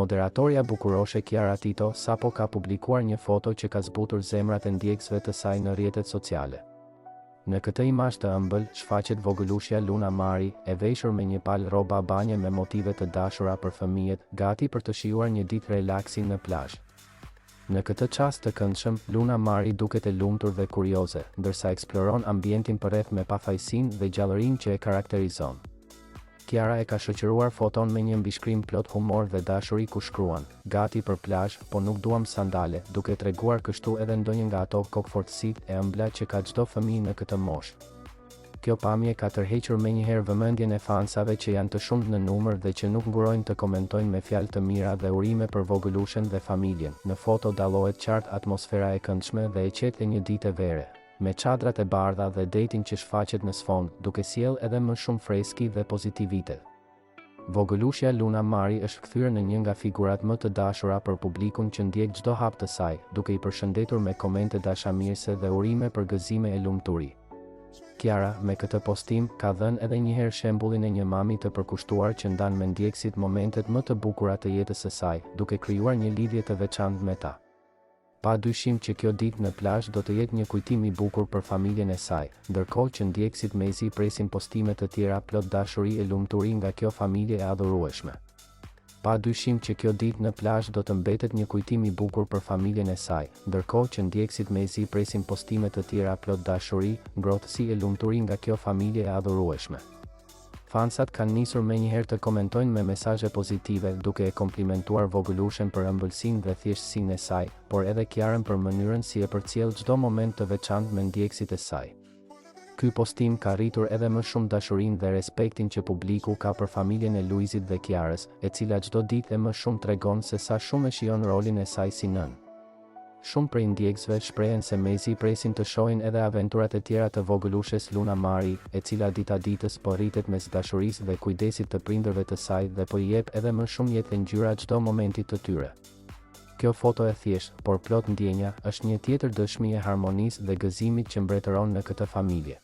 Moderatorja bukuroshe Kiara Tito sapo ka publikuar një foto që ka zbutur zemrat e ndjekësve të saj në rrjetet sociale. Në këtë imazh të ëmbël, shfaqet vogëlushja Luna Mari, e veshur me një palë rroba banje me motive të dashura për fëmijët, gati për të shijuar një ditë relaksi në plazh. Në këtë çast të këndshëm, Luna Mari duket e lumtur dhe kurioze, ndërsa eksploron ambientin përreth me pafajësinë dhe gjallërinë që e karakterizon. Kiara e ka shoqëruar foton me një mbishkrim plot humor dhe dashuri ku shkruan, Gati për plazh, po nuk duam sandale, duke treguar kështu edhe ndonjë nga ato kokëfortësitë e ëmbla që ka çdo fëmijë në këtë moshë. Kjo pamje ka tërhequr menjëherë vëmendjen e fansave që janë të shumtë në numër dhe që nuk ngurojnë të komentojnë me fjalë të mira dhe urime për vogëlushen dhe familjen. Në foto dallohet qartë atmosfera e këndshme dhe e qetë e një dite vere. Me çadrat e bardha dhe detin që shfaqet në sfond, duke sjellë edhe më shumë freski dhe pozitivitet. Vogëlushja Luna Mari është kthyer në një nga figurat më të dashura për publikun që ndjek çdo hap të saj, duke i përshëndetur me komente dashamirëse dhe urime për gëzime e lumturi. Kiara, me këtë postim, ka dhënë edhe njëherë shembullin e një mami të përkushtuar që ndan me ndjekësit momentet më të bukura të jetës së saj, duke krijuar një lidhje të veçantë me ta. Pa dyshim që kjo ditë në plazh do të jetë një kujtim i bukur për familjen e saj, ndërkohë që ndjekësit mezi presin postime të tjera plot dashuri e lumturi nga kjo familje e adhurueshme. Pa dyshim që kjo ditë në plazh do të mbetet një kujtim i bukur për familjen e saj, ndërkohë që ndjekësit mezi presin postime të tjera plot dashuri, ngrohtësi e lumturi nga kjo familje e adhurueshme. Fansat kanë nisur menjëherë të komentojnë me mesazhe pozitive, duke e komplimentuar vogëlushen për ëmbëlsinë dhe thjeshtësinë e saj, por edhe Kiarën për mënyrën si e përcjell çdo moment të veçantë me ndjekësit e saj. Ky postim ka rritur edhe më shumë dashurinë dhe respektin që publiku ka për familjen e Luizit dhe Kiarës, e cila çdo ditë e më shumë tregon se sa shumë e shijon rolin e saj si nënë. Shumë prej ndjekësve shprehen se mezi presin të shohin edhe aventurat e tjera të vogëlushes Luna Mari, e cila dita-ditës po rritet mes dashurisë dhe kujdesit të prindërve të saj dhe po i jep edhe më shumë jetë e ngjyra çdo momenti të tyre. Kjo foto e thjeshtë, por plot ndjenja, është një tjetër dëshmi e harmonisë dhe gëzimit që mbretëron në këtë familje.